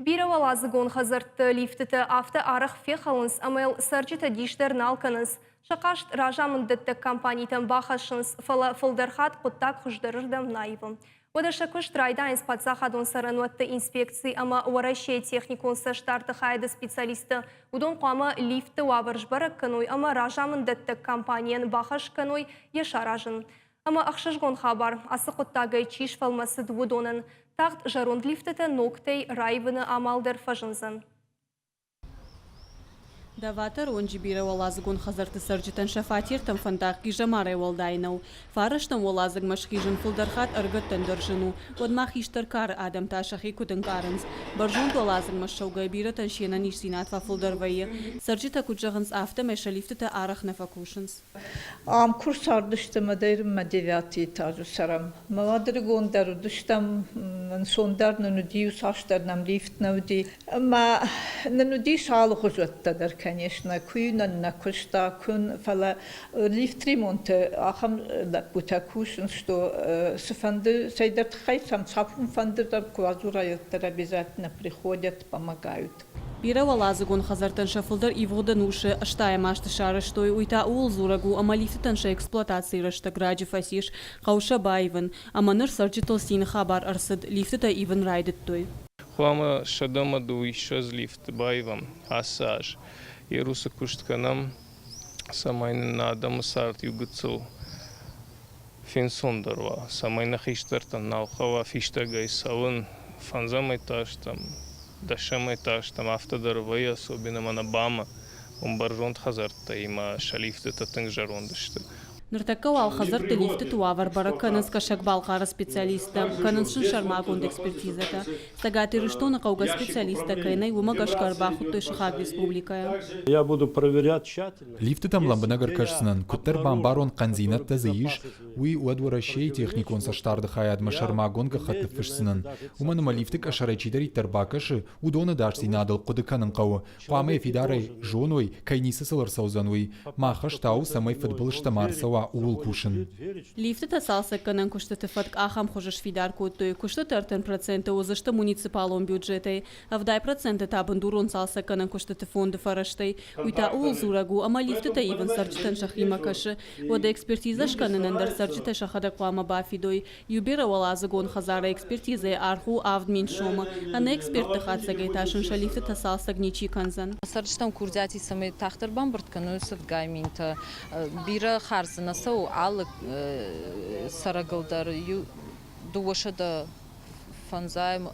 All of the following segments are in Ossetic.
Бирӕуӕладзыгон хӕдзӕртты лифтытӕ афтӕ арӕх фехӕлынц, ӕмӕ йыл цӕрджытӕ дис дӕр нал кӕнынц. Сӕ хъаст разамынддӕттӕг компанитӕм бахӕссынц, фӕлӕ фылдӕр хатт хъуыддаг хуыздӕрырдӕм нӕ ивы. Уӕдӕ сӕ куыст райдайынц паддзахадон цӕрӕнуӕтты инспекци ӕмӕ Уӕрӕсейы техникон цӕстдарды хайады специалисттӕ. Уыдон хъуамӕ лифтты уавӕр сбӕрӕг кӕной ӕмӕ разамынддӕттӕг компанийӕн бахӕс кӕной йӕ саразын. Ӕмӕ ӕхсызгон хабар, ацы хъуыддагӕй чи сфӕлмӕцыд, уыдонӕн тагъд зӕронд лифтытӕ ногтӕй раивыны амал дӕр фӕзындзӕн. Даватор уынджы бирӕуӕладзыгон хӕдзӕртты цӕрджытӕн сӕ фатертӕм фӕндаг хъизӕмарӕй уӕлдай нӕу. Фарӕстӕм уӕладзыгмӕ схизын фылдӕр хатт ӕрыгӕттӕн дӕр зын у, уӕд ма хистӕр кары адӕм та сӕхи куыд ӕнкъарынц. Бӕрзонд уӕладзыгмӕ ссӕугӕйӕ бирӕтӕн се нӕниздзинад фӕфылдӕр вӕййы. Цӕрджытӕ куыд зӕгъынц, афтӕмӕй сӕ лифтытӕ арӕх нӕ фӕкусынц. Ам куы рцардыстӕм ӕмӕ девятый этажы цӕрӕм. Мӕ уӕдырыгон дӕр уыдыстӕм, ӕнцондӕр нын уыди, иуцасдӕр нӕм лифт нӕ уыди. Ӕмӕ нын уыдис алыхуызӕттӕ дӕр, конечно, куы нын нӕ куыста, куы, фӕлӕ лифт ремонты ахӕм лӕппутӕ кусынц, что цыфӕнды цӕйдӕр тыххӕй сӕм цахӕмфӕнды дӕр куы адзурай, уӕддӕр обязательно приходят, помогают. Бирӕуӕладзыгон хӕдзӕрттӕн сӕ фылдӕр ивгъуыд ӕнусы ӕстайӕм азты сарӕзтой, уый та ууыл дзурӕг у, ӕмӕ лифтытӕн сӕ эксплуатацийы рӕстӕг раджы фӕцис, хъӕуы сӕ баивын. Ӕмӕ ныр цӕрджытыл цины хабар ӕрцыд, лифтытӕ ивын райдыдтой. Хъуамӕ 120 лифты баивӕм ацы аз. Ерусы куыст кӕнӕм, цӕмӕй нын нӕ адӕмы цард иу гыццыл фенцондӕр уа, цӕмӕй нӕ хистӕртӕн нал хъӕуа фистӕгӕй цӕуын фӕндзӕм этажтӕм, дӕсӕм этажтӕм, афтӕ дӕр вӕййы, особенно мӕнӕ БАМ-ы, уым бӕрзонд хӕдзӕрттӕ сӕ лифтытӕ тынг зӕронд сты. Ныртӕккӕ уал хӕдзӕртты лифтыты уавӕр бӕрӕг кӕнынц Кӕсӕг-Балхъары специалисттӕ, кӕнынц сын сӕрмагонд экспертизӕтӕ. Цӕгат Ирыстоны хъӕугӕ специалисттӕ кӕй нӕй, уымӕ гӕсгӕ ӕрбахуыдтой сыхаг республикӕйӕ. Я буду проверять тщательно. Лифтытӕм лӕмбынӕг ӕркӕсдзынӕн, куыддӕр бамбарон хъӕндзинӕдтӕ дзы ис, уый, уӕд Уӕрӕсейы техникон цӕстдарды хайадмӕ сӕрмагонд гӕххӕтт ныффысдзынӕн. Уымӕн ӕмӕ лифты къӕсӕрӕй чидӕриддӕр бакӕсы, уыдоны ӕдасдзинадыл хъуыды кӕнын хъӕуы. Хъуамӕ йӕ фидарӕй зоной, кӕй ницы сыл ӕрцӕудзӕн, уый. Мах хӕс та у, цӕмӕй фыдбылызтӕ ма ӕрцӕуа, ууыл кусын. Лифтытӕ цалцӕггӕнӕн куыстыты фӕтк ахӕм хуызы сфидар кодтой, куыстыты 30% уыдзысты муниципалон бюджетӕй, 70% та бындурон цалцӕггӕнӕн куыстыты фонды фӕрӕзтӕй. Уый та ууыл дзурӕг у, ӕмӕ лифтытӕ ивын цӕрджытӕн сӕхимӕ кӕсы. Уӕдӕ экспертизӕ скӕнынӕн дӕр цӕрджытӕ сӕхӕдӕг хъуамӕ бафидой. Иу бирӕуӕладзыгон хӕдзары экспертизӕйы аргъ у 7000 сомы. Ӕнӕ экспертты хатдзӕгӕй та сын сӕ лифтытӕ цалцӕг ничи кӕндзӕн. Цӕрджытӕм курдиат ис, цӕмӕй тагъддӕр бамбырд кӕной сӕдӕгай минтӕ. Бирӕ хардз нӕ цӕуы алы цӕрӕгыл дӕр иу 205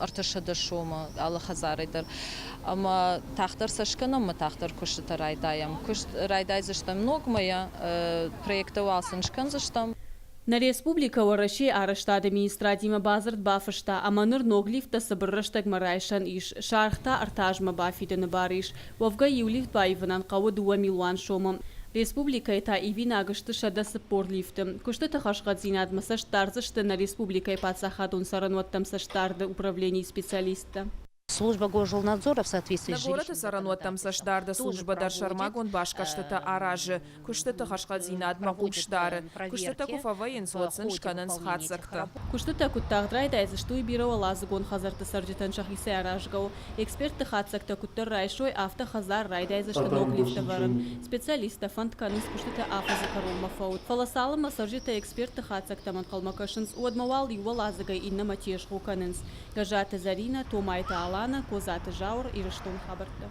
300 сомы алы хӕдзарӕй дӕр. Ӕмӕ тагъддӕр сӕ скӕнӕм ӕмӕ тагъддӕр куыстытӕ райдайӕм. Куыст райдайдзыстӕм ног мӕйӕ, проекттӕ уал сын скӕндзыстӕм. Нӕ республикӕ Уӕрӕсейы арӕзтады министрадимӕ бадзырд бафыста ӕмӕ ныр ног лифттӕ цыбыр рӕстӕгмӕ райсӕн ис, сӕ аргъ та ӕртӕ азмӕ бафидыны бар ис. Уӕвгӕ иу лифт баивынӕн хъӕуы 2 милуан сомы. Республикӕйы та ивинаг сты 140 лифты. Куыстыты хӕрзхъӕддзинадмӕ цӕст дардзысты нӕ республикӕйы паддзахадон цӕрӕнуӕттӕм цӕстдарды управленийы специалисттӕ. Служба госжилнадзора в соответствии Нӕ с горӕты жилищным цӕрӕнуӕттӕм цӕстдарды законодательством тоже службӕ дӕр проводит сӕрмагонд басгӕрстытӕ аразы, куыстыты хӕрзхъӕддзинадмӕ хъус дары. Куыстытӕ куы проверки фӕвӕййынц, в уӕд сын ходе скӕнынц выполнения этих хатдзӕгтӕ. работ. Куыстытӕ куыд тагъд райдайдзысты, уый бирӕуӕладзыгон хӕдзӕртты цӕрджытӕн сӕхицӕй аразгӕ у. Экспертты хатдзӕгтӕ куыддӕр райсой, афтӕ хӕдзар райдайдзысты ног лифт ӕвӕрын. Специалисттӕ фӕнд кӕнынц куыстытӕ афӕдзы кӕронмӕ фӕуд. Фӕлӕ цалынмӕ цӕрджытӕ экспертты хатдзӕгтӕм ӕнхъӕлмӕ кӕсынц, уӕдмӕ уал иу уӕладзыгӕй иннӕмӕ тезгъо кӕнынц. Гӕззаты Зӕринӕ, Томайты Алана, Козаты Зауыр, Ирыстоны хабӕрттӕ.